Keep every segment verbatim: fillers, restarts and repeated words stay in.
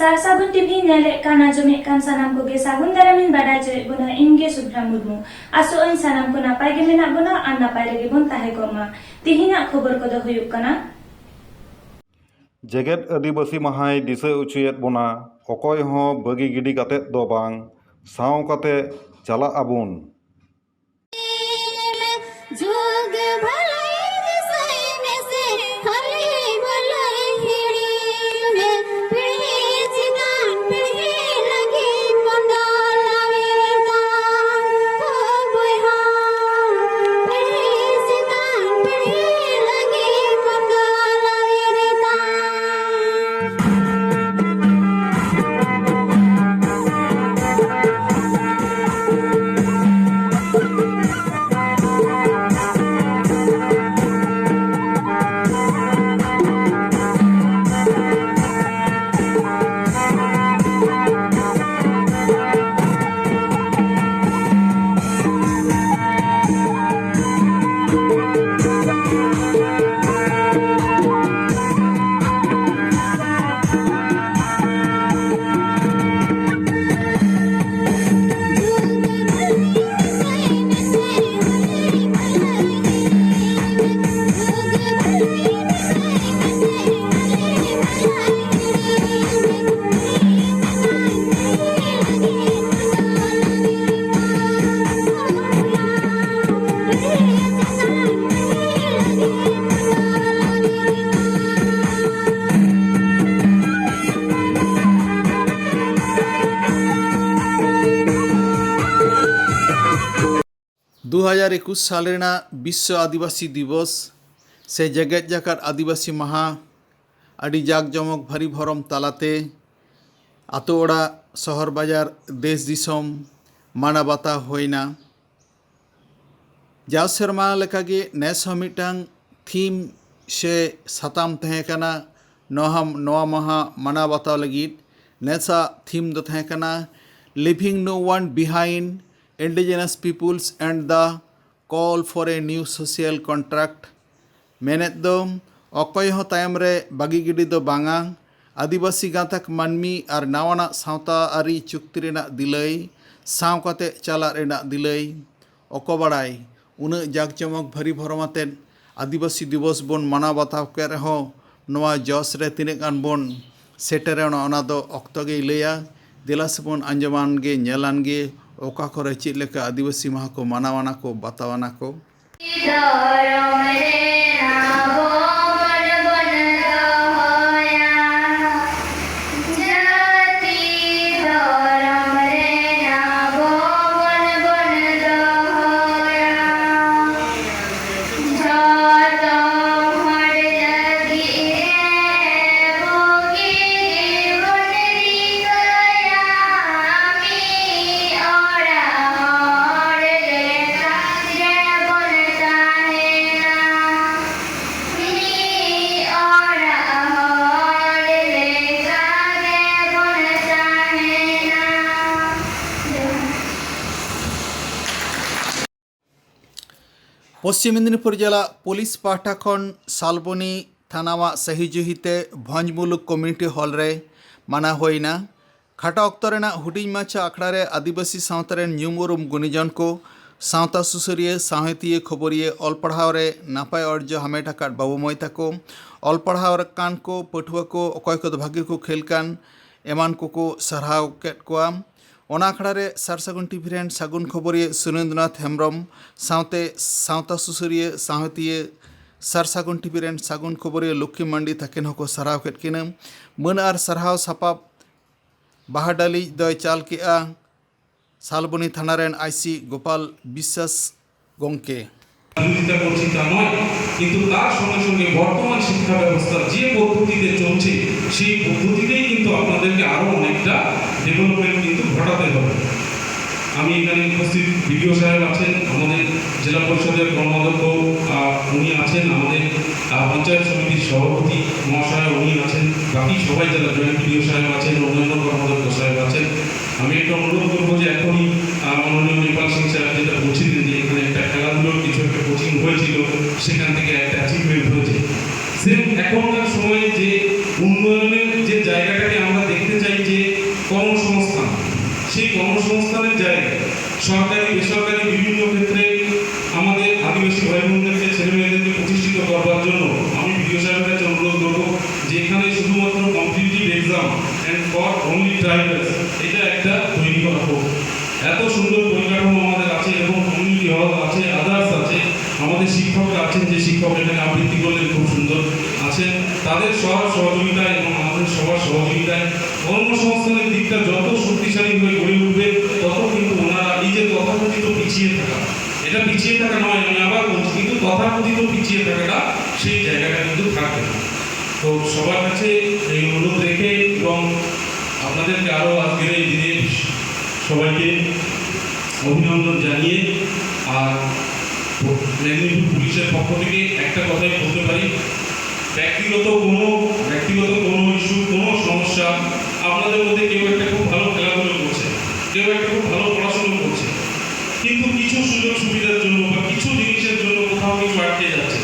ᱥᱟᱨᱥᱟᱹᱜᱩᱱ TV ᱧᱮᱞᱮᱫ ᱠᱟᱱ, ᱟᱸᱡᱚᱢᱮᱫ ᱠᱟᱱ ᱥᱟᱱᱟᱢ ᱠᱚᱜᱮ ᱥᱟᱹᱜᱩᱱ ᱫᱟᱨᱟᱢᱤᱧ ᱵᱟᱰᱟᱭ ᱦᱚᱪᱚᱭᱮᱫ ᱵᱚᱱᱟ᱾ ᱤᱧ ᱜᱮ ᱥᱩᱵᱷᱨᱟ ᱢᱩᱨᱢᱩ᱾ ᱟᱥᱚᱜ ᱟᱹᱧ ᱥᱟᱱᱟᱢ ᱠᱚ ᱱᱟᱯᱟᱭ ᱜᱮ ᱢᱮᱱᱟᱜ ᱵᱚᱱᱟ ᱟᱨ ᱱᱟᱯᱟᱭ ᱨᱮᱜᱮ ᱵᱚᱱ ᱛᱟᱦᱮᱸ ᱠᱚᱜ ᱢᱟ᱾ ᱛᱤᱦᱤᱧᱟᱜ ᱠᱷᱚᱵᱚᱨ ᱠᱚᱫᱚ ᱦᱩᱭᱩᱜ ᱠᱟᱱᱟ᱾ ᱡᱮᱜᱮᱛ ᱟᱹᱫᱤᱵᱟᱹᱥᱤ ᱢᱟᱦᱟᱭ ᱫᱤᱥᱟᱹ ᱚᱪᱚᱭᱮᱫ ᱵᱚᱱᱟ, ᱚᱠᱚᱭ ᱦᱚᱸ ᱵᱟᱹᱜᱤ ᱜᱤᱰᱤ ᱠᱟᱛᱮᱫ ᱫᱚ ᱵᱟᱝ, ᱥᱟᱶ ᱠᱟᱛᱮ ᱪᱟᱞᱟᱜ ᱟᱵᱚᱱ᱾ ᱡᱩᱜᱽ ᱵᱷᱟᱹᱞᱟᱹᱭ ᱫᱤᱥᱟᱹᱭ ᱢᱮᱥᱮ, ᱦᱟᱹᱞᱤ ᱵᱷᱟᱹᱞᱟᱹᱭ ᱦᱤᱲᱤᱧ ᱢᱮ᱾ ᱯᱤᱲᱦᱤ ᱪᱮᱛᱟᱱ ᱯᱤᱲᱦᱤ ᱞᱟᱹᱜᱤᱫ ᱵᱚᱱ ᱫᱚᱦᱚ ᱞᱟᱹᱜᱤᱫ ᱫᱚ, ᱦᱳ ᱵᱚᱭᱦᱟ, ᱯᱤᱲᱦᱤ ᱪᱮᱛᱟᱱ ᱯᱤᱲᱦᱤ ᱞᱟᱹᱜᱤᱫ ᱵᱚᱱ ᱫᱚᱦᱚ ᱞᱟᱹᱜᱤᱫ ᱫᱚ᱾ ᱫᱩ ᱦᱟᱡᱟᱨ ᱮᱠᱩᱥ ᱥᱟᱞ ᱨᱮᱱᱟᱜ ᱵᱤᱥᱥᱚ ᱟᱹᱫᱤᱵᱟᱹᱥᱤ ᱫᱤᱵᱚᱥ ᱥᱮ ᱡᱮᱜᱮᱛ ᱡᱟᱠᱟᱛ ᱟᱹᱫᱤᱵᱟᱹᱥᱤ ᱢᱟᱦᱟ ᱟᱹᱰᱤ ᱡᱟᱠ ᱡᱚᱢᱚᱠ ᱵᱷᱟᱹᱨᱤ ᱵᱷᱚᱨᱚᱢ ᱛᱟᱞᱟᱛᱮ ᱟᱛᱳ ᱚᱲᱟᱜ, ᱥᱚᱦᱚᱨ ᱵᱟᱡᱟᱨ, ᱫᱮᱥ ᱫᱤᱥᱚᱢ ᱢᱟᱱᱟᱣ ᱵᱟᱛᱟᱣ ᱦᱩᱭᱱᱟ᱾ ᱡᱟᱣ ᱥᱮᱨᱢᱟ ᱞᱮᱠᱟᱜᱮ ᱱᱮᱥ ᱦᱚᱸ ᱢᱤᱫᱴᱟᱝ ᱛᱷᱤᱢ ᱥᱮ ᱥᱟᱛᱟᱢ ᱛᱟᱦᱮᱸ ᱠᱟᱱᱟ ᱱᱚᱣᱟ, ᱱᱚᱣᱟ ᱢᱟᱦᱟ ᱢᱟᱱᱟᱣ ᱵᱟᱛᱟᱣ ᱞᱟᱹᱜᱤᱫ᱾ ᱱᱮᱥᱟᱜ ᱛᱷᱤᱢ ᱫᱚ ᱛᱟᱦᱮᱸ ᱠᱟᱱᱟ Leaving No One Behind, Indigenous Peoples and the Call for a New Social Contract᱾ ᱢᱮᱱᱮᱫ ᱫᱚ ᱚᱠᱚᱭ ᱦᱚᱸ ᱛᱟᱭᱚᱢ ᱨᱮ ᱵᱟᱹᱜᱤ ᱜᱤᱰᱤ ᱫᱚ ᱵᱟᱝᱟ, ᱟᱹᱫᱤᱵᱟᱹᱥᱤ ᱜᱟᱛᱟᱠ ᱢᱟᱹᱱᱢᱤ ᱟᱨ ᱱᱟᱣᱟᱱᱟᱜ ᱥᱟᱶᱛᱟ ᱟᱹᱨᱤ ᱪᱩᱠᱛᱤ ᱨᱮᱱᱟᱜ ᱫᱤᱞᱟᱹᱭ, ᱥᱟᱶ ᱠᱟᱛᱮ ᱪᱟᱞᱟᱜ ᱨᱮᱱᱟᱜ ᱫᱤᱞᱟᱹᱭ, ᱚᱠᱚ ᱵᱟᱲᱟᱭ, ᱩᱱᱟᱹᱜ ᱡᱟᱠ ᱡᱚᱢᱚᱠ ᱵᱷᱟᱹᱨᱤ ᱵᱷᱚᱨᱚᱢ ᱟᱛᱮᱫ ᱟᱹᱫᱤᱵᱟᱹᱥᱤ ᱫᱤᱵᱚᱥ ᱵᱚᱱ ᱢᱟᱱᱟᱣ ᱵᱟᱛᱟᱣ ᱠᱮᱫ ᱨᱮᱦᱚᱸ, ᱱᱚᱣᱟ ᱡᱚᱥ ᱨᱮ ᱛᱤᱱᱟᱹᱜ ᱜᱟᱱ ᱵᱚᱱ ᱥᱮᱴᱮᱨᱚᱜᱼᱟ, ᱚᱱᱟ ᱫᱚ ᱚᱠᱛᱚ ᱜᱮᱭ ᱞᱟᱹᱭᱟ᱾ ᱫᱮᱞᱟ ᱥᱮᱵᱚᱱ ᱟᱸᱡᱚᱢᱟᱱ ᱜᱮ, ᱧᱮᱞᱟᱱ ᱜᱮ, ᱚᱠᱟ ᱠᱚᱨᱮ ᱪᱮᱫ ᱞᱮᱠᱟ ᱟᱹᱫᱤᱵᱟᱹᱥᱤ ᱢᱟᱦᱟ ᱠᱚ ᱢᱟᱱᱟᱣᱟᱱᱟ ᱠᱚ, ᱵᱟᱛᱟᱣᱟᱱᱟ ᱠᱚ᱾ ᱫᱷᱚᱨᱚᱢ ᱨᱮᱱᱟᱜ ᱵᱚᱱ ᱵᱚᱱ ᱫᱚᱦᱚᱭᱟ᱾ ᱡᱟᱹᱛᱤ ᱫᱷᱚᱨᱚᱢ ᱨᱮᱱᱟᱜ ᱵᱚᱱ ᱵᱚᱱ ᱫᱚᱦᱚᱭᱟ᱾ ᱡᱚᱛᱚ ᱦᱚᱲ ᱞᱟᱹᱜᱤᱫ ᱨᱮ ᱵᱩᱜᱤ ᱜᱮᱵᱚᱱ ᱨᱤᱠᱟᱹᱭᱟ᱾ ᱢᱤᱫ ᱚᱲᱟᱜ ᱦᱚᱲ ᱞᱮᱠᱟ ᱜᱮᱵᱚᱱ ᱛᱟᱦᱮᱱᱟ᱾ ᱢᱤᱫ ᱚᱲᱟᱜ ᱦᱚᱲ ᱞᱮᱠᱟ ᱜᱮᱵᱚᱱ ᱛᱟᱦᱮᱱᱟ᱾ ᱯᱚᱥᱪᱤᱢ ᱢᱮᱫᱤᱱᱤᱯᱩᱨ ᱡᱮᱞᱟ ᱯᱩᱞᱤᱥ ᱯᱟᱦᱴᱟ ᱠᱷᱚᱱ ᱥᱟᱞᱵᱚᱱᱤ ᱛᱷᱟᱱᱟᱣᱟᱜ ᱥᱟᱹᱦᱤ ᱡᱩᱦᱤᱛᱮ ᱵᱷᱚᱸᱡᱽ ᱢᱩᱞᱩᱠ ᱠᱚᱢᱤᱭᱩᱱᱤᱴᱤ ᱦᱚᱞ ᱨᱮ ᱢᱟᱱᱟᱣ ᱦᱩᱭᱱᱟ᱾ ᱠᱷᱟᱴᱚ ᱚᱠᱛᱚ ᱨᱮᱱᱟᱜ ᱦᱩᱰᱤᱧ ᱢᱟᱪᱷᱟ ᱟᱠᱷᱲᱟ ᱨᱮ ᱟᱹᱫᱤᱵᱟᱹᱥᱤ ᱥᱟᱶᱛᱟ ᱨᱮᱱ ᱧᱩᱢ ᱩᱨᱩᱢ ᱜᱩᱱᱤᱡᱚᱱ ᱠᱚ, ᱥᱟᱶᱛᱟ ᱥᱩᱥᱟᱹᱨᱤᱭᱟᱹ, ᱥᱟᱶᱦᱮᱫᱤᱭᱟᱹ, ᱠᱷᱚᱵᱚᱨᱤᱭᱟᱹ, ᱚᱞ ᱯᱟᱲᱦᱟᱣ ᱨᱮ ᱱᱟᱯᱟᱭ ᱚᱨᱡᱚ ᱦᱟᱢᱮᱴ ᱟᱠᱟᱫ ᱵᱟᱹᱵᱩ ᱢᱟᱹᱭ ᱛᱟᱠᱚ, ᱚᱞ ᱯᱟᱲᱦᱟᱣ ᱠᱟᱱ ᱠᱚ ᱯᱟᱹᱴᱷᱩᱣᱟᱹ ᱠᱚ, ᱚᱠᱚᱭ ᱠᱚᱫᱚ ᱵᱷᱟᱹᱜᱤ ᱠᱚ ᱠᱷᱮᱞ ᱠᱟᱱ, ᱮᱢᱟᱱ ᱠᱚᱠᱚ ᱥᱟᱨᱦᱟᱣ ᱠᱮᱫ ᱠᱚᱣᱟ᱾ ᱚᱱᱟ ᱟᱠᱷᱲᱟ ᱨᱮ ᱥᱟᱨ ᱥᱟᱹᱜᱩᱱ ᱴᱤᱵᱷᱤ ᱨᱮᱱ ᱥᱟᱹᱜᱩᱱ ᱠᱷᱚᱵᱚᱨᱤᱭᱟᱹ ᱥᱩᱨᱮᱱᱫᱨᱚᱱᱟᱛᱷ ᱦᱮᱢᱵᱽᱨᱚᱢ ᱥᱟᱶᱛᱮ ᱥᱟᱶᱛᱟ ᱥᱩᱥᱟᱹᱨᱤᱭᱟᱹ, ᱥᱟᱶᱦᱮᱫᱤᱭᱟᱹ, ᱥᱟᱨ ᱥᱟᱹᱜᱩᱱ ᱴᱤᱵᱷᱤ ᱨᱮᱱ ᱥᱟᱹᱜᱩᱱ ᱠᱷᱚᱵᱚᱨᱤᱭᱟᱹ ᱞᱚᱠᱠᱷᱤ ᱢᱟᱱᱰᱤ ᱛᱟᱹᱠᱤᱱ ᱦᱚᱸᱠᱚ ᱥᱟᱨᱦᱟᱣ ᱠᱮᱫ ᱠᱤᱱᱟ᱾ ᱢᱟᱹᱱ ᱟᱨ ᱥᱟᱨᱦᱟᱣ ᱥᱟᱯᱟᱵ ᱵᱟᱦᱟ ᱰᱟᱹᱞᱤᱡ ᱫᱚᱭ ᱪᱟᱞ ᱠᱮᱫᱼᱟ ᱥᱟᱞᱵᱚᱱᱤ ᱛᱷᱟᱱᱟ ᱨᱮᱱ ᱟᱭᱥᱤ ᱜᱳᱯᱟᱞ ᱵᱤᱥᱥᱟᱥ ᱜᱚᱢᱠᱮ᱾ বিরোধিতা করছি তা নয়, কিন্তু তার সঙ্গে সঙ্গে বর্তমান শিক্ষা ব্যবস্থা যে পদ্ধতিতে চলছে, সেই পদ্ধতিতেই কিন্তু আপনাদেরকে আরও অনেকটা ডেভেলপমেন্ট কিন্তু ঘটাতে হবে। আমি এখানে উপস্থিত বিডিও সাহেব আছেন, আমাদের জেলা পরিষদের কর্মাধ্যক্ষ, আহ, উনি আছেন, আমাদের, আহ, পঞ্চায়েত সমিতির সভাপতি মহাশয় উনি আছেন, বাকি সবাই যারা জয়েন্ট বিডিও সাহেব আছেন, অন্যান্য কর্মাধ্যক্ষ সাহেব আছেন, আমি একটা অনুরোধ করবো যে এখনই, আহ, মাননীয় নেপাল সিং সাহেব যেটা বলছিলেন যে এখানে একটা খেলাধুলোর কিছু একটা কোচিং হয়েছিল, সেখান থেকে একটা অ্যাচিভমেন্ট হয়েছে। সেম এখনকার সময়ে যে উন্নয়নের সরকারি বেসরকারি বিভিন্ন ক্ষেত্রে আমাদের আদিবাসী ভাই বোনদেরকে, ছেলে মেয়েদেরকে প্রতিষ্ঠিত করবার জন্য আমি বিডিও সাহেবের কাছে অনুরোধ করবো যে এখানে শুধুমাত্র competitive exam and for only tribals, এটা একটা তৈরি করা হোক। এত সুন্দর পরিকাঠামো আমাদের আছে, এরকম কমিউনিটি হল আছে, আদার্স আছে, আমাদের শিক্ষকরা আছেন, যে শিক্ষক এখানে আবৃত্তি করলেন খুব সুন্দর আছেন, তাদের সব সহযোগিতা এবং আমাদের সবার সহযোগিতায় কর্মসংস্থানের দিকটা যত শক্তিশালী হয়ে গড়ে উঠবে, তত কিন্তু ওনারা এই যে তথাকথিত পিছিয়ে থাকা, এটা পিছিয়ে থাকা নয়, আমি আবার বলছি, কিন্তু তথাকথিত পিছিয়ে থাকাটা সেই জায়গাটা কিন্তু থাকবে না। তো সবার কাছে এই অনুরোধ রেখে এবং আপনাদেরকে আরও আজকের এই দিনে সবাইকে অভিনন্দন জানিয়ে, আর মেদিনীপুর পুলিশের পক্ষ থেকে একটা কথাই বলতে পারি, ব্যক্তিগত কোনো ব্যক্তিগত কোনো ইস্যু, কোনো সমস্যা, আপনাদের মধ্যে কেউ একটা খুব ভালো খেলাধুলো করছে, কেউ একটা খুব ভালো পড়াশুনো করছে, কিন্তু কিছু সুযোগ সুবিধার জন্য বা কিছু জিনিসের জন্য কোথাও কিছু আটকে যাচ্ছে,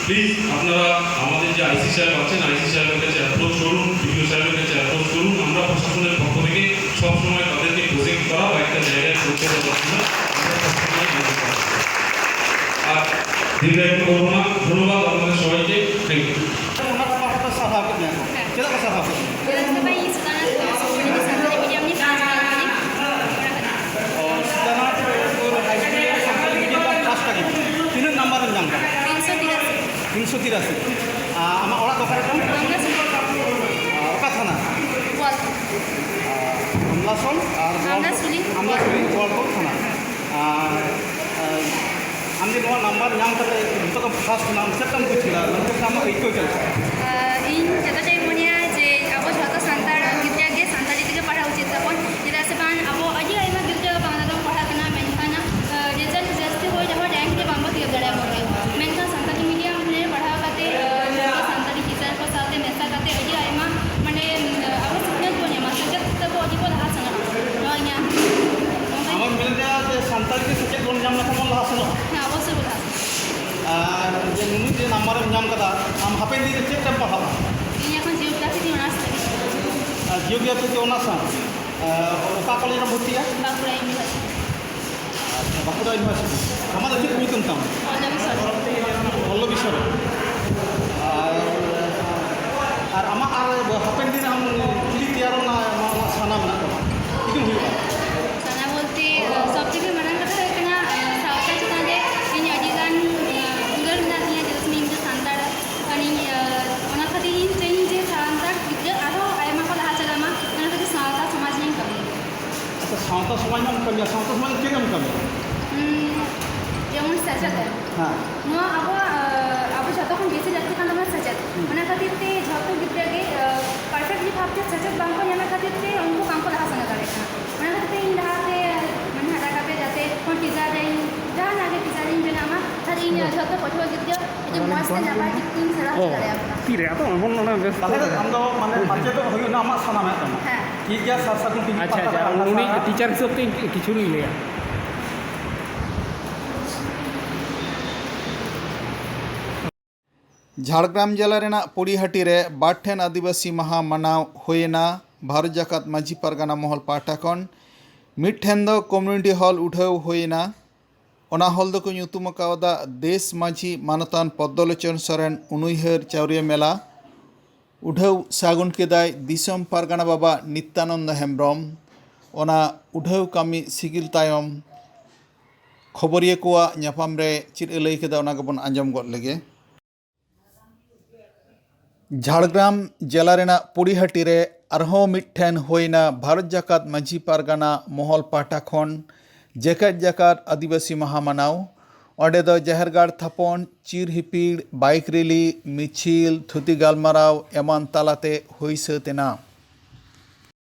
প্লিজ আপনারা আমাদের যে আইসি সাহেব আছেন, আইসি সাহেবের কাছে অ্যাপ্রোচ করুন, বিডিও সাহেবের কাছে অ্যাপ্রোচ করুন। আমরা প্রশাসনের পক্ষ থেকে সবসময় তাদেরকে প্রজেক্ট করা বা একটা জায়গায় পৌঁছে দেওয়ার জন্য আমরা সবসময় মনে করি। আর দীর্ঘায়িত করবো না, ধন্যবাদ আপনাদের সবাইকে, থ্যাংক ইউ। ᱚᱱᱟ ᱠᱚ ᱵᱟᱠᱷᱨᱟ ᱛᱮ ᱥᱟᱨᱦᱟᱣ ᱠᱮᱫ ᱢᱮᱭᱟ ᱠᱚ᱾ ᱪᱮᱫᱟᱜ ᱠᱚ ᱥᱟᱨᱦᱟᱣ ᱠᱮᱫ ᱢᱮᱭᱟ? ᱪᱮᱫᱟᱜ ᱥᱮ ᱵᱟᱝ, ᱤᱧ ᱥᱩᱫᱷᱟ ᱱᱟᱛᱷ ᱥᱟᱱᱛᱟᱲᱤ ᱢᱤᱰᱤᱭᱟᱢ ᱨᱤᱧ ᱯᱟᱲᱦᱟᱜ ᱠᱟᱱᱟ᱾ ᱚ, ᱥᱩᱫᱷᱟ ᱱᱟᱛᱷ ᱦᱟᱭ ᱥᱠᱩᱞ ᱨᱮ ᱥᱟᱱᱛᱟᱲᱤ ᱢᱤᱰᱤᱭᱟᱢ ᱯᱟᱥ ᱠᱟᱜ ᱜᱮ᱾ ᱛᱤᱱᱟᱹᱜ ᱱᱟᱢᱵᱟᱨ ᱮᱢ ᱧᱟᱢ ᱠᱟᱫᱟ? ᱛᱤᱱᱥᱚ ᱛᱤᱨᱟᱥᱤ᱾ ᱛᱤᱱᱥᱚ ᱛᱤᱨᱟᱥᱤ᱾ ᱟᱨ ᱟᱢᱟᱜ ᱚᱲᱟᱜ ᱫᱚ ᱚᱠᱟᱨᱮ ᱛᱟᱢ? ᱟᱢᱫᱟ ᱥᱩᱨ᱾ ᱟᱨ ᱚᱠᱟ ᱛᱷᱟᱱᱟ? ᱜᱳᱣᱟᱞᱛᱳᱲ᱾ ᱟᱨ ᱟᱢᱞᱟᱥᱳᱞ ᱟᱨ ᱜᱳᱣᱟᱞᱛᱳᱲ? ᱟᱢᱞᱟᱥᱩᱞᱤ᱾ ᱟᱢᱞᱟᱥᱩᱞᱤ, ᱜᱳᱣᱟᱞᱛᱳᱲ ᱛᱷᱟᱱᱟ᱾ ᱟᱨ, ᱟᱨ ᱟᱢ ᱡᱮ ᱱᱚᱣᱟ ᱱᱟᱢᱵᱟᱨ ᱧᱟᱢ ᱠᱟᱛᱮ ᱱᱤᱛᱚᱜ ᱫᱚ ᱯᱷᱟᱥᱴ ᱱᱟᱢ, ᱪᱮᱫ ᱞᱮᱠᱟᱢ ᱵᱩᱡᱷᱟᱹᱣᱟ? ᱱᱤᱛᱚᱜ ᱟᱢᱟᱜ ᱟᱹᱭᱠᱟᱹᱣ ᱪᱮᱫ ᱞᱮᱠᱟ? ᱟᱨ ᱤᱧ ᱡᱚᱛᱚᱴᱟᱧ ᱢᱚᱱᱮᱭᱟ ᱡᱮ ᱟᱵᱚ ᱡᱷᱚᱛᱚ ᱥᱟᱱᱛᱟᱲ ᱜᱤᱫᱽᱨᱟᱹ ᱜᱮ ᱥᱟᱱᱛᱟᱲᱤ ᱛᱮᱜᱮ ᱯᱟᱲᱦᱟᱣ ᱩᱪᱤᱛ ᱛᱟᱵᱚᱱ, ᱪᱮᱫᱟᱜ ᱥᱮ ᱵᱟᱝ ᱟᱵᱚ ᱟᱹᱰᱤ ᱟᱭᱢᱟ ᱜᱤᱫᱽᱨᱟᱹ ᱵᱟᱝᱞᱟ ᱛᱮᱵᱚᱱ ᱯᱟᱲᱦᱟᱜ ᱠᱟᱱᱟ, ᱢᱮᱱᱠᱷᱟᱱ ᱨᱮᱡᱟᱞᱴ ᱡᱟᱹᱥᱛᱤ ᱦᱩᱭ ᱨᱮᱦᱚᱸ ᱨᱮᱝᱠ ᱨᱮ ᱵᱟᱝᱵᱚ ᱛᱤᱭᱳᱜ ᱫᱟᱲᱮᱭᱟᱜ ᱠᱟᱱᱟ᱾ ᱢᱮᱱᱠᱷᱟᱱ ᱥᱟᱱᱛᱟᱲᱤ ᱢᱤᱰᱤᱭᱟᱢ ᱨᱮ ᱯᱟᱲᱦᱟᱣ ᱠᱟᱛᱮ ᱡᱚᱛᱚ ᱥᱟᱱᱛᱟᱲᱤ ᱴᱤᱪᱟᱨ ᱠᱚ ᱥᱟᱶᱛᱮ ᱢᱮᱥᱟ ᱠᱟᱛᱮ ᱟᱹᱰᱤ ᱟᱭᱢᱟ ᱢᱟᱱᱮ ᱟᱵᱚ ᱥᱤᱠᱷᱱᱟᱹᱛ ᱵᱚᱱ ᱧᱟᱢᱟ, ᱥᱮᱪᱮᱫ ᱛᱮᱵᱚ ᱟᱹᱰᱤ ᱵᱚ ᱞᱟᱦᱟ ᱥᱮᱱᱚᱜᱼᱟ᱾ ᱱᱚᱣᱟ ᱤᱧᱟᱹᱜ ᱱᱚᱝᱠᱟ ᱟᱢᱮᱢ ᱢᱮᱱ ᱮᱫᱟ ᱡᱮ ᱥᱟᱱᱛᱟᱲᱤ ᱛᱮ ᱥᱮᱪᱮᱫ ᱵᱚᱱ ᱧᱟᱢ ᱞᱮᱠᱷᱟᱱ ᱵᱚᱱ ᱞᱟᱦᱟ ᱥᱮᱱᱚᱜᱼᱟ? ᱦᱮᱸ, ᱚᱵᱚᱥᱥᱳᱭ ᱵᱚᱱ ᱞᱟᱦᱟ ᱥᱮᱱᱚᱜᱼᱟ᱾ ᱟᱨ ᱡᱮ ᱱᱩᱱᱟᱹᱜ ᱡᱮ ᱱᱟᱢᱵᱟᱨᱮᱢ ᱧᱟᱢ ᱠᱟᱫᱟ, ᱟᱢ ᱦᱟᱯᱮᱱ ᱫᱤᱱ ᱨᱮ ᱪᱮᱫ ᱛᱮᱢ ᱯᱟᱲᱦᱟᱜᱼᱟ? ᱤᱧ ᱮᱠᱷᱚᱱ ᱡᱤᱭᱳᱜᱨᱟᱯᱷᱤ ᱛᱮ ᱚᱱᱟᱨᱥ ᱞᱟᱹᱜᱤᱫ᱾ ᱟᱨ ᱡᱤᱭᱳᱜᱨᱟᱯᱷᱤ ᱛᱮ ᱚᱱᱟᱨᱥ ᱟᱢ? ᱟᱨ ᱚᱠᱟ ᱠᱚᱞᱮᱡᱽ ᱨᱮᱢ ᱵᱷᱚᱨᱛᱤᱜᱼᱟ? ᱵᱟᱸᱠᱩᱲᱟ ᱤᱭᱩᱱᱤᱵᱷᱟᱨᱥᱤᱴᱤ᱾ ᱵᱟᱸᱠᱩᱲᱟ ᱤᱭᱩᱱᱤᱵᱷᱟᱨᱥᱤᱴᱤ᱾ ᱟᱢᱟᱜ ᱫᱚ ᱪᱮᱫ ᱧᱩᱛᱩᱢ ᱛᱟᱢ? ᱯᱚᱞᱞᱚᱵᱤ ᱥᱚᱨᱮᱱ᱾ ᱯᱚᱞᱞᱚᱵᱤ ᱥᱚᱨᱮᱱ᱾ ᱟᱨ, ᱟᱨ ᱟᱢᱟᱜ ᱟᱨ ᱦᱟᱯᱮᱱ ᱫᱤᱱ ᱟᱢ ᱪᱤᱞᱤ ᱛᱮᱭᱟᱨᱚᱜ ᱨᱮᱱᱟᱜ ᱟᱢᱟᱜ, ᱟᱢᱟᱜ ᱥᱟᱱᱟ ᱢᱮᱱᱟᱜ ᱛᱟᱢᱟ? ᱪᱤᱠᱟᱹᱢ ᱦᱩᱭᱩᱜᱼᱟ? ᱥᱟᱱᱟ ᱵᱚᱞᱛᱮ, ᱥᱚᱵ ᱛᱷᱮᱠᱮ ᱢᱟᱨᱟᱝ ᱠᱟᱛᱷᱟ ᱦᱩᱭᱩᱜ ᱠᱟᱱᱟ, ᱥᱟᱶᱛᱟ ᱪᱮᱛᱟᱱ ᱨᱮ ᱤᱧ ᱟᱹᱰᱤ ᱜᱟᱱ ᱫᱩᱞᱟᱹᱲ ᱢᱮᱱᱟᱜ ᱛᱤᱧᱟᱹ, ᱪᱮᱫᱟᱜ ᱥᱮ ᱤᱧ ᱫᱚ ᱥᱟᱱᱛᱟᱲ ᱠᱟᱹᱱᱟᱹᱧ᱾ ᱚᱱᱟ ᱠᱷᱟᱹᱛᱤᱨ ᱤᱧ ᱪᱟᱹᱭᱟᱹᱧ ᱡᱮ ᱥᱟᱱᱛᱟᱲ ᱜᱤᱫᱽᱨᱟᱹ ᱟᱨᱦᱚᱸ ᱟᱭᱢᱟ ᱠᱚ ᱞᱟᱦᱟ ᱪᱟᱞᱟᱜ ᱢᱟ, ᱚᱱᱟ ᱠᱷᱟᱹᱛᱤᱨ ᱥᱟᱶᱛᱟ ᱥᱚᱢᱟᱡᱽ ᱨᱤᱧ ᱠᱟᱹᱢᱤᱭᱟ᱾ ᱟᱪᱪᱷᱟ, ᱥᱟᱶᱛᱟ ᱥᱚᱢᱟᱡᱽ ᱨᱮᱱᱟᱜ ᱮᱢ ᱠᱟᱹᱢᱤᱭᱟ, ᱥᱟᱶᱛᱟ ᱥᱚᱢᱟᱡᱽ ᱨᱮ ᱪᱮᱫ ᱮᱢ ᱠᱟᱹᱢᱤᱭᱟ? ᱩᱸ, ᱡᱮᱢᱚᱱ ᱥᱮᱪᱮᱫ ᱮᱢ᱾ ᱦᱮᱸ᱾ ᱱᱚᱣᱟ ᱟᱵᱚᱣᱟᱜ, ᱟᱵᱚ ᱡᱷᱚᱛᱚ ᱠᱷᱚᱱ ᱵᱮᱥᱤ ᱞᱟᱹᱠᱛᱤ ᱠᱟᱱ ᱛᱟᱵᱚᱱᱟ ᱥᱮᱪᱮᱫ᱾ ᱦᱩᱸ᱾ ᱚᱱᱟ ᱠᱷᱟᱹᱛᱤᱨ ᱛᱮ ᱡᱷᱚᱛᱚ ᱜᱤᱫᱽᱨᱟᱹ ᱜᱮ, ᱯᱟᱨᱯᱷᱮᱠᱴᱞᱤ ᱵᱷᱟᱵᱽᱛᱮ ᱥᱮᱪᱮᱫ ᱵᱟᱝ ᱠᱚ ᱧᱟᱢᱮᱫ ᱠᱷᱟᱹᱛᱤᱨ ᱛᱮ ᱩᱱᱠᱩ ᱵᱟᱝ ᱠᱚ ᱞᱟᱦᱟ ᱥᱮᱱ ᱫᱟᱲᱮᱭᱟᱜ ᱠᱟᱱᱟ᱾ ᱚᱱᱟ ᱠᱷᱟᱹᱛᱤᱨ ᱛᱮ ᱤᱧ ᱞᱟᱦᱟᱛᱮ, ᱢᱟᱱᱮ, ᱦᱟᱨᱟ ᱠᱟᱛᱮ ᱡᱟᱛᱮ ᱴᱤᱪᱟᱨ ᱨᱮᱧ, ᱡᱟᱦᱟᱱᱟᱜ ᱜᱮ ᱴᱤᱪᱟᱨ ᱤᱧ ᱵᱮᱱᱟᱜ ᱢᱟ, ᱛᱟᱦᱞᱮ ᱤᱧ ᱡᱷᱚᱛᱚ ᱯᱟᱹᱴᱷᱩᱣᱟᱹ ᱜᱤᱫᱽᱨᱟᱹ ᱡᱩᱫᱤ ᱢᱚᱡᱽ ᱛᱮ ᱱᱟᱯᱟᱭ ᱴᱷᱤᱠ ᱛᱤᱧ ᱥᱮᱬᱟ ᱦᱚᱪᱚ ᱚ, ᱫᱟᱲᱮᱭᱟᱠᱚᱣᱟ᱾ ᱛᱤᱨᱮ? ᱟᱫᱚ ᱮᱢᱚᱱ ᱚᱱᱟ ᱵᱮᱥ ᱛᱟᱦᱞᱮ ᱟᱢ ᱫᱚ, ᱢᱟᱱᱮ, ᱢᱟᱪᱮᱫ ᱦᱩᱭᱩᱜ ᱨᱮᱱᱟᱜ ᱟᱢᱟᱜ ᱥᱟᱱᱟ ᱢᱮᱱᱟᱜ ᱛᱟᱢᱟ? ᱦᱮᱸ᱾ ᱴᱷᱤᱠ ᱜᱮᱭᱟ, ᱥᱟᱨ ᱥᱟᱹᱜᱩᱱ ᱴᱤᱵᱷᱤ ᱟᱪᱪᱷᱟ, ᱯᱟᱦᱴᱟ ᱟᱪᱪᱷᱟ, ᱠᱷᱚᱱ ᱩᱱᱤ ᱟᱥᱲᱟ ᱴᱤᱪᱟᱨ ᱦᱤᱥᱟᱹᱵ ᱛᱮ ᱤᱧ ᱠᱤᱪᱷᱩ ᱞᱤᱧ ᱞᱟᱹᱭᱟ᱾ ᱡᱷᱟᱲᱜᱨᱟᱢ ᱡᱮᱞᱟ ᱨᱮᱱᱟᱜ ᱯᱚᱲᱤᱦᱟᱹᱴᱤ ᱨᱮ ᱵᱟᱨ ᱴᱷᱮᱱ ᱟᱹᱫᱤᱵᱟᱹᱥᱤ ᱢᱟᱦᱟ ᱢᱟᱱᱟᱣ ᱦᱩᱭᱮᱱᱟ᱾ ᱵᱷᱟᱨᱚᱛ ᱡᱟᱠᱟᱛ ᱢᱟᱹᱡᱷᱤ ᱯᱟᱨᱜᱟᱱᱟ ᱢᱚᱦᱚᱞ ᱯᱟᱦᱴᱟ ᱠᱷᱚᱱ ᱢᱤᱫ ᱴᱷᱮᱱ ᱫᱚ ᱠᱚᱢᱭᱩᱱᱤᱴᱤ ᱦᱚᱞ ᱩᱰᱷᱟᱹᱣ ᱦᱩᱭᱮᱱᱟ᱾ ᱚᱱᱟ ᱦᱚᱞ ᱫᱚᱠᱚ ᱧᱩᱛᱩᱢ ᱟᱠᱟᱣᱫᱟ ᱫᱮᱥ ᱢᱟᱹᱡᱷᱤ ᱢᱟᱱᱚᱛᱟᱱ ᱯᱚᱫᱽᱫᱚᱞᱳᱪᱚᱱ ᱥᱚᱨᱮᱱ ᱩᱱᱩᱭᱦᱟᱹᱨ ᱪᱟᱹᱣᱨᱤᱭᱟᱹ ᱢᱮᱞᱟ᱾ ᱩᱰᱷᱟᱹᱣ ᱥᱟᱹᱜᱩᱱ ᱠᱮᱫᱟᱭ ᱫᱤᱥᱚᱢ ᱯᱟᱨᱜᱟᱱᱟ ᱵᱟᱵᱟ ᱱᱤᱛᱭᱟᱱᱚᱱᱫᱚ ᱦᱮᱢᱵᱨᱚᱢ᱾ ᱚᱱᱟ ᱩᱰᱷᱟᱹᱣ ᱠᱟᱹᱢᱤ ᱥᱤᱜᱤᱞ ᱛᱟᱭᱚᱢ ᱠᱷᱚᱵᱚᱨᱤᱭᱟᱹ ᱠᱚᱣᱟᱜ ᱧᱟᱯᱟᱢ ᱨᱮ ᱪᱮᱫ ᱮ ᱞᱟᱹᱭ ᱠᱮᱫᱟ, ᱚᱱᱟ ᱜᱮᱵᱚᱱ ᱟᱸᱡᱚᱢ ᱜᱚᱫ ᱞᱮᱜᱮ᱾ ᱡᱷᱟᱲᱜᱨᱟᱢ ᱡᱮᱞᱟ ᱨᱮᱱᱟᱜ ᱯᱚᱲᱤᱦᱟᱹᱴᱤ ᱨᱮ ᱟᱨᱦᱚᱸ ᱢᱤᱫ ᱴᱷᱮᱱ ᱦᱩᱭᱱᱟ ᱵᱷᱟᱨᱚᱛ ᱡᱟᱠᱟᱛ ᱢᱟᱹᱡᱷᱤ ᱯᱟᱨᱜᱟᱱᱟ ᱢᱚᱦᱚᱞ ᱯᱟᱦᱴᱟ ᱠᱷᱚᱱ ᱡᱮᱜᱮᱛ ᱡᱟᱠᱟᱛ ᱟᱹᱫᱤᱵᱟᱹᱥᱤ ᱢᱟᱦᱟ ᱢᱟᱱᱟᱣ᱾ ᱚᱸᱰᱮ ᱫᱚ ᱡᱟᱦᱮᱨ ᱜᱟᱲ ᱛᱷᱟᱯᱚᱱ, ᱪᱤᱨ ᱦᱤᱯᱤᱲ, ᱵᱟᱭᱤᱠ ᱨᱮᱞᱤ, ᱢᱤᱪᱷᱤᱞ, ᱛᱷᱩᱛᱤ ᱜᱟᱞᱢᱟᱨᱟᱣ ᱮᱢᱟᱱ ᱛᱟᱞᱟᱛᱮ ᱦᱩᱭ ᱥᱟᱹᱛ ᱮᱱᱟ᱾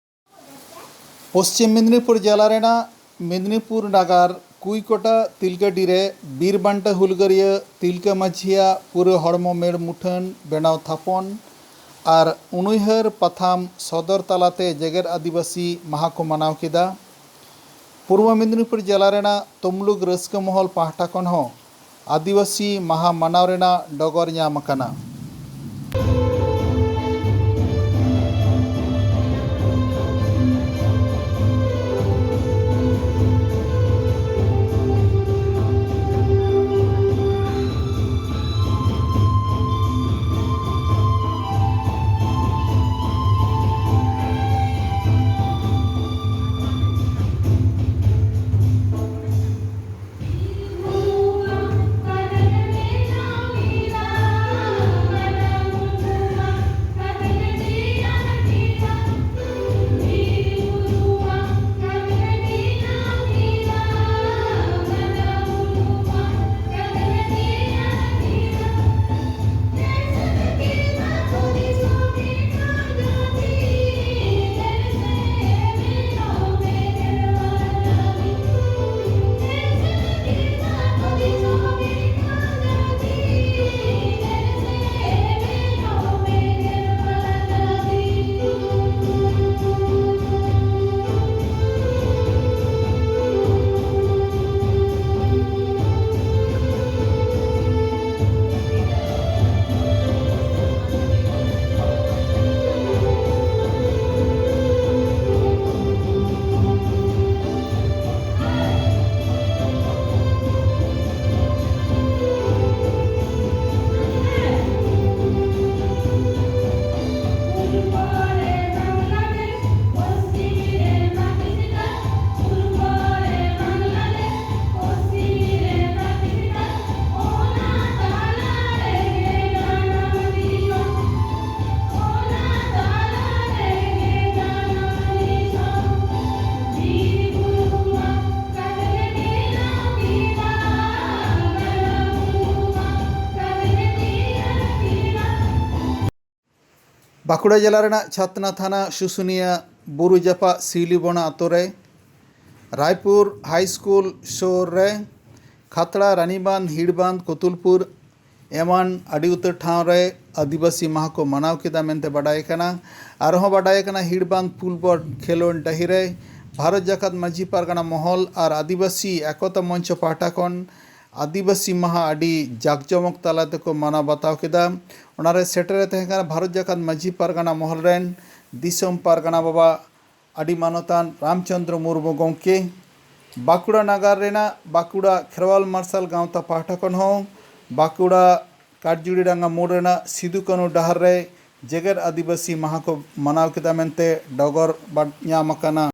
ᱯᱚᱥᱪᱤᱢ ᱢᱮᱫᱽᱱᱤᱯᱩᱨ ᱡᱮᱞᱟ ᱨᱮᱱᱟᱜ ᱢᱮᱫᱽᱱᱤᱯᱩᱨ ᱱᱟᱜᱟᱨ ᱠᱩᱭᱠᱚᱴᱟ ᱛᱤᱞᱠᱟᱹᱰᱤ ᱨᱮ ᱵᱤᱨ ᱵᱟᱱᱴᱟ ᱦᱩᱞᱜᱟᱹᱨᱤᱭᱟᱹ ᱛᱤᱞᱠᱟᱹ ᱢᱟᱹᱡᱷᱤᱭᱟᱜ ᱯᱩᱨᱟᱹ ᱦᱚᱲᱢᱚ ᱢᱮᱲ ᱢᱩᱴᱷᱟᱹᱱ ᱵᱮᱱᱟᱣ ᱛᱷᱟᱯᱚᱱ ᱟᱨ ᱩᱱᱩᱭᱦᱟᱹᱨ ᱯᱟᱛᱷᱟᱢ ᱥᱚᱫᱚᱨ ᱛᱟᱞᱟᱛᱮ ᱡᱮᱜᱮᱛ ᱟᱹᱫᱤᱵᱟᱹᱥᱤ ᱢᱟᱦᱟ ᱠᱚ ᱢᱟᱱᱟᱣ ᱠᱮᱫᱟ᱾ ᱯᱩᱨᱵᱚ ᱢᱮᱫᱽᱱᱤᱯᱩᱨ ᱡᱮᱞᱟ ᱨᱮᱱᱟᱜ ᱛᱩᱢᱞᱩᱠ ᱨᱟᱹᱥᱠᱟᱹ ᱢᱚᱦᱚᱞ ᱯᱟᱦᱴᱟ ᱠᱷᱚᱱ ᱦᱚᱸ ᱟᱹᱫᱤᱵᱟᱹᱥᱤ ᱢᱟᱦᱟ ᱢᱟᱱᱟᱣ ᱨᱮᱱᱟᱜ ᱰᱚᱜᱚᱨ ᱧᱟᱢ ᱟᱠᱟᱱᱟ᱾ ᱵᱟᱸᱠᱩᱲᱟ ᱡᱮᱞᱟ ᱨᱮᱱᱟᱜ ᱪᱷᱟᱛᱱᱟ ᱛᱷᱟᱱᱟ ᱥᱩᱥᱩᱱᱤᱭᱟᱹ ᱵᱩᱨᱩ ᱡᱟᱯᱟᱜ ᱥᱤᱣᱞᱤᱵᱚᱱᱟ ᱟᱛᱳ ᱨᱮ, ᱨᱟᱭᱯᱩᱨ ᱦᱟᱭ ᱥᱠᱩᱞ ᱥᱩᱨ ᱨᱮ, ᱠᱷᱟᱛᱲᱟ ᱨᱟᱱᱤᱵᱟᱸᱫᱷ ᱦᱤᱲᱵᱟᱸᱫᱷ ᱠᱚᱛᱩᱞᱯᱩᱨ ᱮᱢᱟᱱ ᱟᱹᱰᱤ ᱩᱛᱟᱹᱨ ᱴᱷᱟᱶ ᱨᱮ ᱟᱹᱫᱤᱵᱟᱹᱥᱤ ᱢᱟᱦᱟ ᱠᱚ ᱢᱟᱱᱟᱣ ᱠᱮᱫᱟ ᱢᱮᱱᱛᱮ ᱵᱟᱰᱟᱭ ᱠᱟᱱᱟ᱾ ᱟᱨᱦᱚᱸ ᱵᱟᱰᱟᱭ ᱠᱟᱱᱟ, ᱦᱤᱲᱵᱟᱸᱫᱷ ᱯᱷᱩᱴᱵᱚᱞ ᱠᱷᱮᱞᱳᱰ ᱰᱟᱹᱦᱤ ᱨᱮ ᱵᱷᱟᱨᱚᱛ ᱡᱟᱠᱟᱛ ᱢᱟᱹᱡᱷᱤ ᱯᱟᱨᱜᱟᱱᱟ ᱢᱚᱦᱚᱞ ᱟᱨ ᱟᱹᱫᱤᱵᱟᱹᱥᱤ ᱮᱠᱚᱛᱟ ᱢᱚᱧᱪᱚ ᱯᱟᱦᱴᱟ ᱠᱷᱚᱱ ᱟᱹᱫᱤᱵᱟᱹᱥᱤ ᱢᱟᱦᱟ ᱟᱹᱰᱤ ᱡᱟᱠᱡᱚᱢᱚᱠ ᱛᱟᱞᱟ ᱛᱮᱠᱚ ᱢᱟᱱᱟᱣ ᱵᱟᱛᱟᱣ ᱠᱮᱫᱟ᱾ ᱚᱱᱟᱨᱮ ᱥᱮᱴᱮᱨ ᱮ ᱛᱟᱦᱮᱸ ᱠᱟᱱᱟ ᱵᱷᱟᱨᱚᱛ ᱡᱟᱠᱟᱛ ᱢᱟᱹᱡᱷᱤ ᱯᱟᱨᱜᱟᱱᱟ ᱢᱚᱦᱚᱞ ᱨᱮᱱ ᱫᱤᱥᱚᱢ ᱯᱟᱨᱜᱟᱱᱟ ᱵᱟᱵᱟ ᱟᱹᱰᱤ ᱢᱟᱱᱚᱛᱟᱱ ᱨᱟᱢᱪᱚᱸᱫᱽᱨᱚ ᱢᱩᱨᱢᱩ ᱜᱚᱢᱠᱮ, ᱵᱟᱸᱠᱩᱲᱟ ᱱᱟᱜᱟᱨ ᱨᱮᱱᱟᱜ ᱵᱟᱸᱠᱩᱲᱟ ᱠᱷᱮᱨᱣᱟᱞ ᱢᱟᱨᱥᱟᱞ ᱜᱟᱶᱛᱟ ᱯᱟᱦᱴᱟ ᱠᱷᱚᱱ ᱦᱚᱸ ᱵᱟᱸᱠᱩᱲᱟ ᱠᱟᱴᱡᱩᱲᱤ ᱰᱟᱸᱜᱟ ᱢᱳᱲ ᱨᱮᱱᱟᱜ ᱥᱤᱫᱩ ᱠᱟᱹᱱᱦᱩ ᱰᱟᱦᱟᱨ ᱨᱮ ᱡᱮᱜᱮᱛ ᱟᱹᱫᱤᱵᱟᱹᱥᱤ ᱢᱟᱦᱟ ᱠᱚ ᱢᱟᱱᱟᱣ ᱠᱮᱫᱟ ᱢᱮᱱᱛᱮ ᱰᱚᱜᱚᱨ ᱵᱟᱰ-, ᱧᱟᱢ ᱟᱠᱟᱱᱟ᱾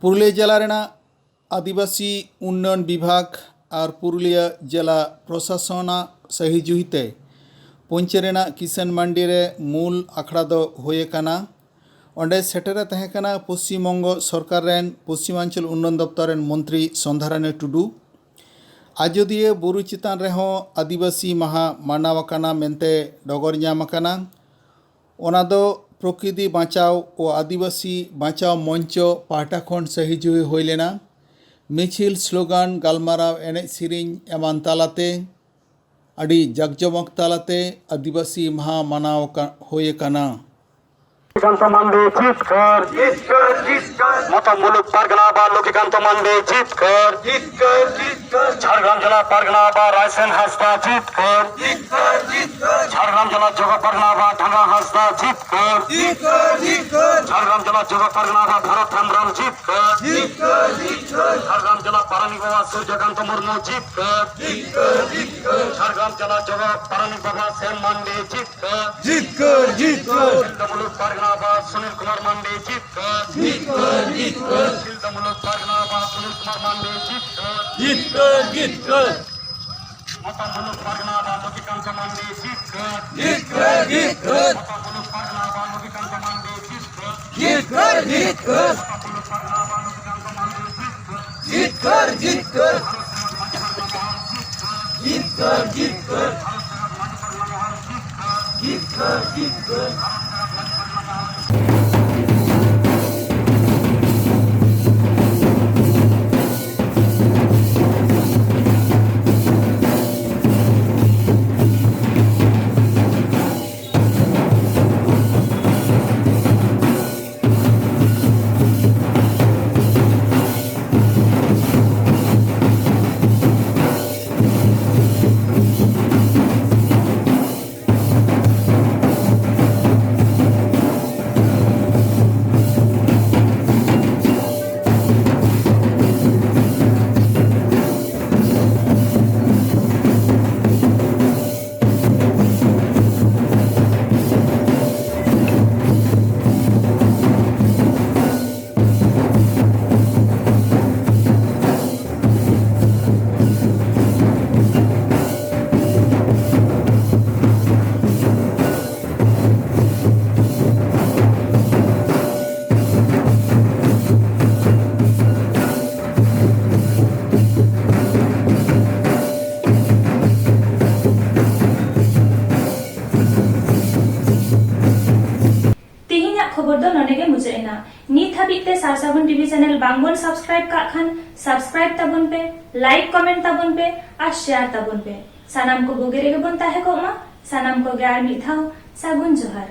ᱯᱩᱨᱩᱞᱤᱭᱟᱹ ᱡᱮᱞᱟ ᱨᱮᱱᱟᱜ ᱟᱹᱫᱤᱵᱟᱹᱥᱤ ᱩᱱᱱᱚᱭᱚᱱ ᱵᱤᱵᱷᱟᱜᱽ ᱟᱨ ᱯᱩᱨᱩᱞᱤᱭᱟᱹ ᱡᱮᱞᱟ ᱯᱨᱚᱥᱟᱥᱚᱱᱟᱜ ᱥᱟᱹᱦᱤᱡᱩᱦᱤ ᱛᱮ ᱯᱚᱧᱪᱮ ᱨᱮᱱᱟᱜ ᱠᱤᱥᱟᱱ ᱢᱟᱱᱰᱤ ᱨᱮ ᱢᱩᱞ ᱟᱠᱷᱲᱟ ᱫᱚ ᱦᱩᱭ ᱟᱠᱟᱱᱟ᱾ ᱚᱸᱰᱮ ᱥᱮᱴᱮᱨ ᱮ ᱛᱟᱦᱮᱸ ᱠᱟᱱᱟ ᱯᱚᱥᱪᱤᱢ ᱵᱚᱝᱜᱚ ᱥᱚᱨᱠᱟᱨ ᱨᱮᱱ ᱯᱚᱥᱪᱤᱢᱟᱧᱪᱚᱞ ᱩᱱᱱᱚᱭᱚᱱ ᱫᱚᱯᱛᱚᱨ ᱨᱮᱱ ᱢᱚᱱᱛᱨᱤ ᱥᱚᱱᱫᱷᱟᱨᱟᱱᱤ ᱴᱩᱰᱩ᱾ ᱟᱡᱚᱫᱤᱭᱟᱹ ᱵᱩᱨᱩ ᱪᱮᱛᱟᱱ ᱨᱮᱦᱚᱸ ᱟᱹᱫᱤᱵᱟᱹᱥᱤ ᱢᱟᱦᱟ ᱢᱟᱱᱟᱣ ᱟᱠᱟᱱᱟ ᱢᱮᱱᱛᱮ ᱰᱚᱜᱚᱨ ᱧᱟᱢ ᱟᱠᱟᱱᱟ᱾ ᱚᱱᱟ ᱫᱚ ᱯᱨᱚᱠᱨᱤᱛᱤ ᱵᱟᱧᱪᱟᱣ ᱟᱨ ᱟᱹᱫᱤᱵᱟᱹᱥᱤ ᱵᱟᱧᱪᱟᱣ ᱢᱚᱧᱪᱚ ᱯᱟᱦᱴᱟ ᱠᱷᱚᱱ ᱥᱟᱹᱦᱤᱡᱩᱦᱤ ᱦᱩᱭ ᱞᱮᱱᱟ᱾ ᱢᱤᱪᱷᱤᱞ, ᱥᱞᱳᱜᱟᱱ, ᱜᱟᱞᱢᱟᱨᱟᱣ, ᱮᱱᱮᱡ ᱥᱮᱨᱮᱧ ᱮᱢᱟᱱ ᱛᱟᱞᱟᱛᱮ ᱟᱹᱰᱤ ᱡᱟᱠᱡᱚᱢᱚᱠ ᱛᱟᱞᱟᱛᱮ ᱟᱹᱫᱤᱵᱟᱹᱥᱤ ᱢᱟᱦᱟ ᱢᱟᱱᱟᱣ ᱟᱠᱟ-, ᱦᱩᱭ ᱟᱠᱟᱱᱟ᱾ ᱞᱚᱠᱠᱷᱤᱠᱟᱱᱛ ᱢᱟᱱᱰᱤ ᱡᱤᱛᱠᱟᱹᱨ, ᱡᱤᱛᱠᱟᱹᱨ, ᱡᱤᱛᱠᱟᱹᱨ᱾ ᱢᱚᱛᱚ ᱢᱩᱞᱩᱠ ᱯᱟᱨᱜᱟᱱᱟ ᱵᱟ ᱞᱚᱠᱠᱷᱤᱠᱟᱱᱛ ᱢᱟᱱᱰᱤ ᱡᱤᱛᱠᱟᱹᱨ, ᱡᱤᱛᱠᱟᱹᱨ, ᱡᱤᱛᱠᱟᱹᱨ᱾ ᱡᱷᱟᱲᱜᱨᱟᱢ ᱡᱮᱞᱟ ᱯᱟᱨᱜᱟᱱᱟ ᱵᱟ ᱨᱟᱭᱥᱮᱱ ᱦᱟᱸᱥᱫᱟ ᱡᱤᱛᱠᱟᱹᱨ, ᱡᱤᱛᱠᱟᱹᱨ, ᱡᱤᱛᱠᱟᱹᱨ᱾ ᱡᱷᱟᱲᱜᱨᱟᱢ ᱡᱮᱞᱟ ᱡᱚᱜᱚ ᱯᱟᱨᱜᱟᱱᱟ ᱵᱟ ᱰᱷᱟᱸᱜᱟ ᱦᱟᱸᱥᱫᱟ ᱡᱤᱛᱠᱟᱹᱨ, ᱡᱤᱛᱠᱟᱹᱨ, ᱡᱤᱛᱠᱟᱹᱨ᱾ ᱡᱷᱟᱲᱜᱨᱟᱢ ᱡᱮᱞᱟ ᱡᱚᱜᱚ ᱯᱟᱨᱜᱟᱱᱟ ᱵᱟ ᱵᱷᱚᱨᱚᱛ ᱦᱮᱢᱵᱨᱚᱢ ᱡᱤᱛᱠᱟᱹᱨ, ᱡᱤᱛᱠᱟᱹᱨ, ᱡᱤᱛᱠᱟᱹᱨ᱾ ᱡᱷᱟᱲᱜᱨᱟᱢ ᱡᱮᱞᱟ ᱯᱟᱨᱟᱱᱤᱠ ᱵᱟᱵᱟ ᱥᱩᱨᱡᱚᱠᱟᱱᱛ ᱢᱩᱨᱢᱩ ᱡᱤᱛᱠᱟᱹᱨ, ᱡᱤᱛᱠᱟᱹᱨ, ᱡᱤᱛᱠᱟᱹᱨ᱾ ᱡᱷᱟᱲᱜᱨᱟᱢ ᱡᱮᱞᱟ ᱡᱚᱜᱚ ᱯᱟᱨᱟᱱᱤᱠ ᱵᱟᱵᱟ ᱥᱮᱢ ᱢᱟᱱᱰᱤ ᱡᱤᱛᱠᱟᱹᱨ, ᱡᱤᱛᱠᱟᱹᱨ, ᱡᱤᱛᱠᱟᱹᱨ᱾ ᱥᱤᱞᱫᱟᱹ ᱢᱩᱞᱩᱠ ᱯᱟᱨᱜᱟᱱᱟ ᱵᱟ ᱥᱩᱱᱤᱞ ᱠᱩᱢᱟᱨ ᱢᱟᱱᱰᱤ ᱡᱤᱛᱠᱟᱹᱨ, ᱡᱤᱛᱠᱟᱹᱨ, ᱡᱤᱛᱠᱟᱹᱨ᱾ ᱥᱤᱞᱫᱟᱹ ᱢᱩᱞᱩᱠ ᱯᱟᱨᱜᱟᱱᱟ ᱵᱟ ᱥᱩᱱᱤᱞ ᱠᱩᱢᱟᱨ ᱢᱟᱱᱰᱤ ᱡᱤᱛᱠᱟᱹᱨ, ᱡᱤᱛᱠᱟᱹᱨ, ᱡᱤᱛᱠᱟᱹᱨ᱾ ᱢᱚᱛᱚ ᱢᱩᱞᱩᱠ ᱯᱟᱨᱜᱟᱱᱟ ᱵᱟ ᱞᱚᱠᱠᱷᱤᱠᱟᱱᱛ ᱢᱟᱱᱰᱤ ᱡᱤᱛᱠᱟᱹᱨ, ᱡᱤᱛᱠᱟᱹᱨ, ᱡᱤᱛᱠᱟᱹᱨ᱾ ᱢᱚᱛᱚ ᱢᱩᱞᱩᱠ ᱯᱟᱨᱜᱟᱱᱟ ᱵᱟ ᱞᱚᱠᱠᱷᱤᱠᱟᱱᱛ ᱢᱟᱱᱰᱤ ᱡᱤᱛᱠᱟᱹᱨ, ᱡᱤᱛᱠᱟᱹᱨ, ᱡᱤᱛᱠᱟᱹᱨ᱾ ᱢᱚᱛᱚ ᱢᱩᱞᱩᱠ ᱯᱟᱨᱜᱟᱱᱟ ᱵᱟ ᱞᱚᱠᱠᱷᱤᱠᱟᱱᱛ ᱢᱟᱱᱰᱤ ᱡᱤᱛᱠᱟᱹᱨ, ᱡᱤᱛᱠᱟᱹᱨ, ᱡᱤᱛᱠᱟᱹᱨ᱾ ᱡᱤᱛᱠᱟᱹᱨ, ᱡᱤᱛᱠᱟᱹᱨ᱾ ᱡᱤᱛᱠᱟᱹᱨ, ᱡᱤᱛᱠᱟᱹᱨ᱾ ᱫᱚ ᱱᱚᱰᱮ ᱜᱮ ᱢᱩᱪᱟᱹᱫ ᱮᱱᱟ᱾ ᱱᱤᱛ ᱦᱟᱹᱵᱤᱡ ᱛᱮ ᱥᱟᱨ ᱥᱟᱹᱜᱩᱱ ᱴᱤᱵᱷᱤ ᱪᱮᱱᱮᱞ ᱵᱟᱝ ᱵᱚᱱ ᱥᱟᱵᱥᱠᱨᱟᱭᱤᱵ ᱠᱟᱜ ᱠᱷᱟᱱ ᱥᱟᱵᱥᱠᱨᱟᱭᱤᱵ ᱛᱟᱵᱚᱱ ᱯᱮ, ᱞᱟᱭᱤᱠ ᱠᱚᱢᱮᱱᱴ ᱛᱟᱵᱚᱱ ᱯᱮ ᱟᱨ ᱥᱮᱭᱟᱨ ᱛᱟᱵᱚᱱ ᱯᱮ᱾ ᱥᱟᱱᱟᱢ ᱠᱚ ᱵᱩᱜᱤ ᱨᱮᱜᱮ ᱵᱚᱱ ᱛᱟᱦᱮᱸ ᱠᱚᱜ ᱢᱟ᱾ ᱥᱟᱱᱟᱢ ᱠᱚᱜᱮ ᱟᱨ ᱢᱤᱫ ᱫᱷᱟᱣ ᱥᱟᱹᱜᱩᱱ ᱡᱚᱦᱟᱨ᱾